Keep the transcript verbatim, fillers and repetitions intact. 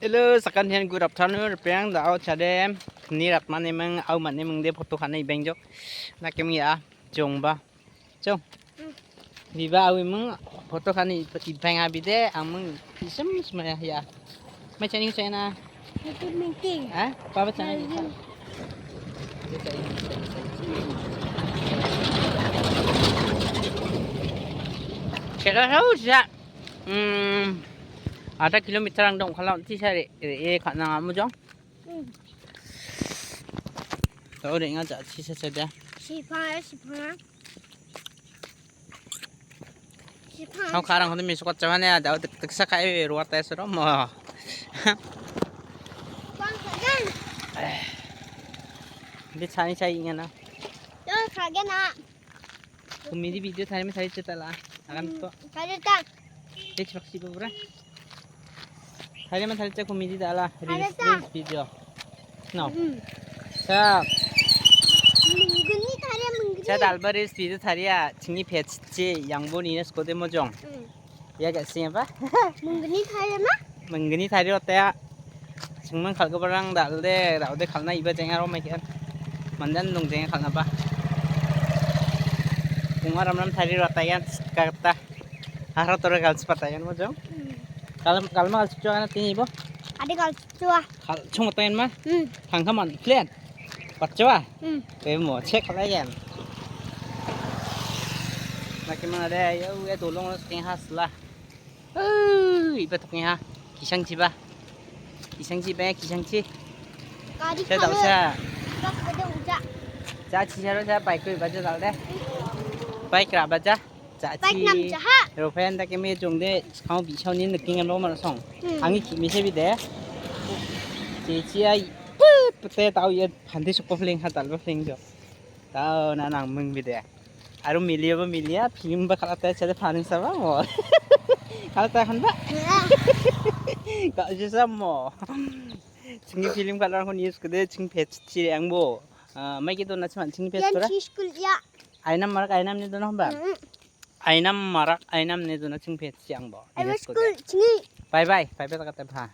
Hello, sakantian good afternoon, ripengrang da·o chadem. Ni ratmaniming, au maniming de photo ka·na ibengjok. Nakim ya, jongba. Jong. Biba awiming photo ka·na ib-, ibeng abide, aming isem semaya ya. Mai chani chana. Itu meeting. Ha? Apa apa chana? Meeting. Kira tahu sih. Hmm, ada kilometer ang dong kalau nanti saya re, re, re, kat nang amu jong. Hmm. Tahu deh, nggak cak sisa saja. Sipang ya, sipang ya. Sipang. Kau karang kau tu misuk kacau ni ada, tek, teksa kai ruat ya suruh mo. Bang, kan? Di cari cari ingin na. Yo, kagen na. Comedy video tari ma tari chetala. Akan to. Tari ta. Dek chak si bubra. Tari ma tari cha comedy dala. Reels, reels video. No. Hmm. Sa. Mungkin ni tari mungkin. Sa dalba reels video tari ya. Chingi page che yang bo ni na skode mo jong. Hmm. Ia gak sih apa? Mungkin ni tari ma? Mungkin ni tari otak ya. Singmang kal kebarang dal de, dal de kalna iba jengar o mai kian. Mandan dong jengar kalna ba. Bunga ram ram tari ratayan kata. Haro tore kal sepatayan mo jong. Hmm. Kal, kal ma kal sepatayan tini ibo. Ada kal sepatayan. Kal chung tayan ma. Hmm. Thangkaman plan. Patchua. Hmm. Pe mo check layan. Laki mana de, ya, ya, tolong lo sting has lah. Hei, iba toknya ha. Kisang chiba. Kisang chiba, kisang chi. Kari saya tak usah. Bak ada uja. Cha chi saro saya bike ko baja dal de. Bike ra baja. Cha chi. Bike nam cha ha. Rofen tak kemi jong de, kau bisau ni niking lo mana song. Hmm. Angi kimi se bi de. Chi chi ai. Put, put, tahu ya, panti suko fling ha, tal fling jo. Tahu na nang mung bi de. Aru milia ba milia, film ba kalata chade paning sama mo. Kalata kan ba? Ya. Kak je sama. Chingi film kalar kon use kede, ching page chi ang bo. Ah, mai ke dona chman ching page Yan pura. Chi school ya. Ainam marak ainam ni dona ba? Mm. Ainam marak ainam ni dona ching page chi ang bo. Ai use school kede. Chingi. Bye bye, bye bye kata ba.